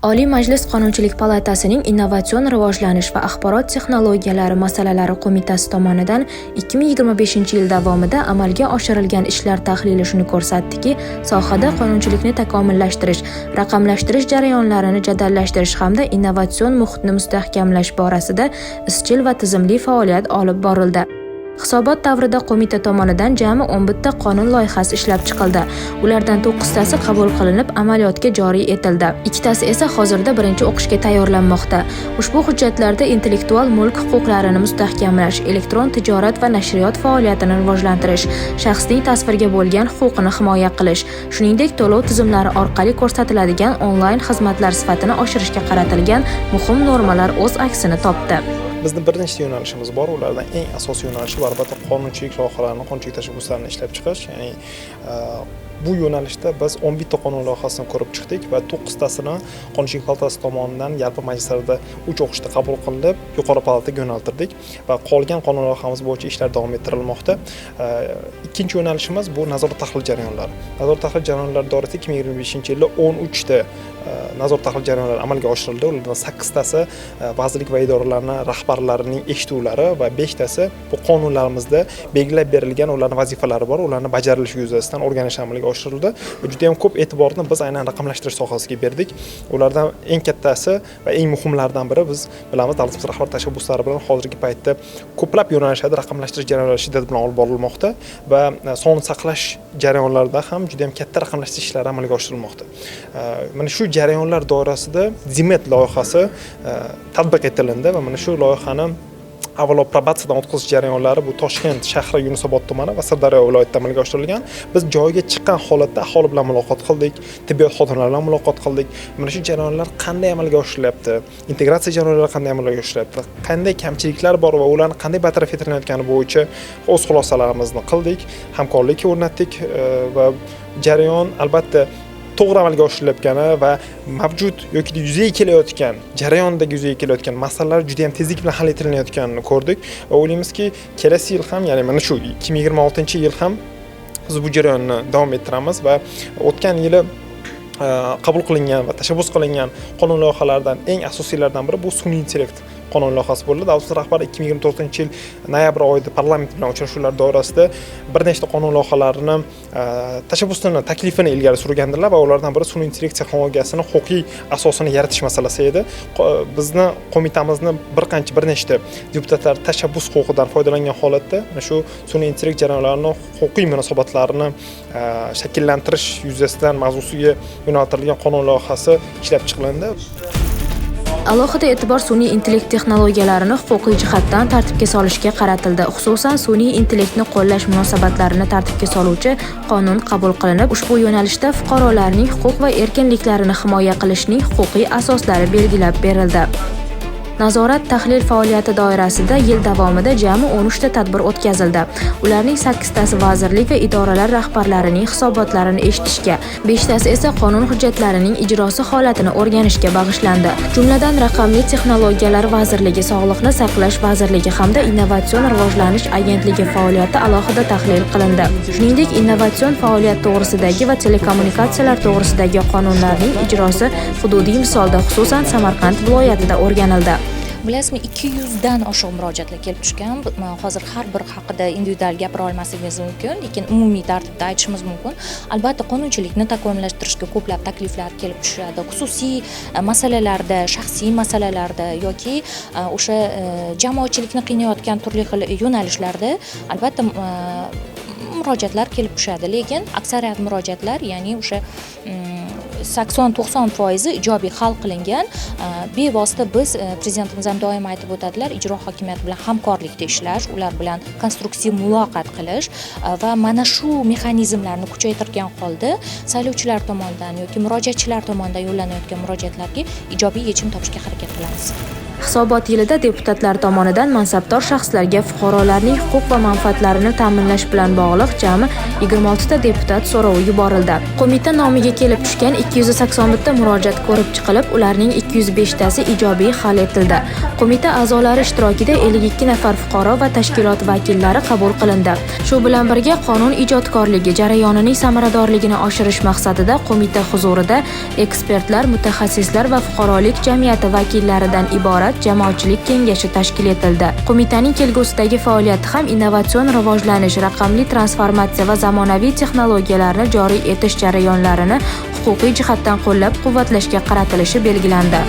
Oliy Majlis Qonunchilik palatasining Innovatsion rivojlanish va axborot texnologiyalari masalalari qo'mitasi tomonidan 2025-yil davomida amalga oshirilgan ishlar tahlili shuni ko'rsatdiki, sohada qonunchilikni takomillashtirish, raqamlashtirish jarayonlarini jadallashtirish hamda innovatsion muhitni mustahkamlash borasida izchil va tizimli faoliyat olib borildi. Hisobot davrida qo'mita tomonidan jami 11 ta qonun loyihasi ishlab chiqildi. Ulardan 9 tasi qabul qilinib, amaliyotga joriy etildi. Ikkitasi esa hozirda birinchi o'qishga tayyorlanmoqda. Ushbu hujjatlarda intellektual mulk huquqlarini mustahkamlash, elektron tijorat va nashriyot faoliyatini rivojlantirish, shaxsning tasvirga bo'lgan huquqini himoya qilish, shuningdek, to'lov tizimlari orqali ko'rsatiladigan onlayn xizmatlar sifatini oshirishga qaratilgan muhim normalar o'z aksini topdi. Bizni bir nechta yo'nalishimiz bor. Ulardan eng asosiy yo'nalishi bu, albatta, qonunchilik loyihalarini, qonunchilik tashabbuslarini ishlab chiqish. Ya'ni bu yo'nalishda biz 11 ta qonun loyihasini ko'rib chiqdik va to'qqiztasini Qonunchilik palatasi tomonidan yalpi majlislarda uch o'qishda qabul qilinib, yuqori palataga yo'naltirdik va qolgan qonun loyihamiz bo'yicha ishlar davom ettirilmoqda. Ikkinchi yo'nalishimiz bu nazorat tahlil jarayonlari. Nazorat tahlil jarayonlari doirasida 2025-yilda 13 ta nazorat tahlil jarayonlari amalga oshirildi. Ulardan sakkiztasi vazirlik va idoralarni rahbarlarining eshituvlari va beshtasi bu qonunlarimizda belgilab berilgan ularni vazifalari bor, ularni bajarilishi yuzasidan o'rganish amalga oshirildi. Va juda yam ko'p e'tiborni biz aynan raqamlashtirish sohasiga berdik. Ulardan eng kattasi va eng muhimlaridan biri, biz bilamiz, davlatimiz rahbari tashabbuslari bilan hozirgi paytda ko'plab yo'nalishlarda raqamlashtirish jarayonlari shiddat bilan olib borilmoqda va sog'liqni saqlash jarayonlarida ham juda yam katta raqamlashtirish ishlari amalga oshirilmoqda. Mana shu jarayonlar doirasida Zimed loyihasi tatbiq etilindi va mana shu loyihani avvalo probatsiyadan o'tkazish jarayonlari bu Toshkent shahri, Yunusobod tumani va Sirdaryo viloyatida amalga oshirilgan. Biz joyiga chiqqan holatda aholi bilan muloqot qildik, tibbiyot xodimlari bilan muloqot qildik. Mana shu jarayonlar qanday amalga oshirilyapti, integratsiya jarayonlari qanday amalga oshirilyapti, qanday kamchiliklar bor va ularni qanday bartaraf etilayotgani bo'yicha o'z xulosalarimizni qildik, hamkorlik o'rnatdik va jarayon, albatta, to'g'ri amalga oshirilayotgani va mavjud yoki yuzaga kelayotgan jarayondagi yuzaga kelayotgan masalalar juda yam tezlik bilan hal etilayotganini ko'rdik va o'ylaymizki, kelasi yil ham, ya'ni mana shu 2026-yil ham biz bu jarayonni davom ettiramiz va o'tgan yili qabul qilingan va tashabbus qilingan qonun loyihalaridan eng asosiylaridan biri bu sun'iy intellekt qonun loyihasi bo'ldi. Davlat rahbari 2024-yil noyabr oyida parlament bilan uchrashuvlar doirasida bir nechta qonun loyihalarini tashabbusini, taklifini ilgari surgandilar va ulardan biri sun'iy intellekt texnologiyasini huquqiy asosini yaratish masalasi edi. Bizni qo'mitamizni bir qancha, bir nechta deputatlar tashabbus huquqidan foydalangan holatda mana shu sun'iy intellekt jarayonlarini huquqiy munosabatlarini shakllantirish yuzasidan mavzusiga yo'naltirilgan qonun loyihasi ishlab chiqilindi. Alohida e'tibor sun'iy intellekt texnologiyalarini huquqiy jihatdan tartibga solishga qaratildi. Xususan, sun'iy intellektni qo'llash munosabatlarini tartibga soluvchi qonun qabul qilinib, ushbu yo'nalishda fuqarolarning huquq va erkinliklarini himoya qilishning huquqiy asoslari belgilab berildi. Nazorat tahlil faoliyati doirasida yil davomida jami 13 ta tadbir o'tkazildi. Ularning sakkiztasi vazirlik va idoralar rahbarlarining hisobotlarini eshitishga, beshtasi esa qonun hujjatlarining ijrosi holatini o'rganishga bag'ishlandi. Jumladan, Raqamli texnologiyalar vazirligi, Sog'liqni saqlash vazirligi hamda Innovatsion rivojlanish agentligi faoliyati alohida tahlil qilindi. Shuningdek, Innovatsion faoliyat to'g'risidagi va Telekommunikatsiyalar to'g'risidagi qonunlarning ijrosi hududiy misolda, xususan, Samarqand viloyatida o'rganildi. Bilasizmi, 200 dan oshiq murojaatlar kelib tushgan. Hozir har bir haqida individual gapira olmasligimiz mumkin, lekin umumiy tartibda aytishimiz mumkin. Albatta, qonunchilikni takomillashtirishga ko'plab takliflar kelib tushadi, xususiy masalalarda, shaxsiy masalalarda yoki o'sha jamoatchilikni qiynayotgan turli xil yo'nalishlarda, albatta, murojaatlar kelib tushadi. Lekin aksariyat murojaatlar, ya'ni o'sha 80-90 foizi ijobiy hal qilingan. Bevosita biz, prezidentimiz ham doim aytib o'tadilar, ijro hokimiyati bilan hamkorlikda ishlash, ular bilan konstruktiv muloqot qilish va mana shu mexanizmlarni kuchaytirgan holda saylovchilar tomonidan yoki murojaatchilar tomonidan yo'llanayotgan murojaatlarga ijobiy yechim topishga harakat qilamiz. Hisobot yilida deputatlar tomonidan mansabdor shaxslarga fuqarolarning huquq va manfaatlarini ta'minlash bilan bog'liq jami 26 ta deputat so'rovi yuborildi. Qo'mita nomiga kelib tushgan 281 ta murojaat ko'rib chiqilib, ularning 205 tasi ijobiy hal etildi. Qo'mita a'zolari ishtirokida 52 nafar fuqaro va tashkilot vakillari qabul qilindi. Shu bilan birga, qonun ijodkorligi jarayonining samaradorligini oshirish maqsadida qo'mita huzurida ekspertlar, mutaxassislar va fuqarolik jamiyati vakillaridan iborat jamoatchilik kengashi tashkil etildi. Qo'mitaning kelgusidagi faoliyati ham innovatsion rivojlanish, raqamli transformatsiya va zamonaviy texnologiyalarni joriy etish jarayonlarini huquqiy jihatdan qo'llab-quvvatlashga qaratilishi belgilandi.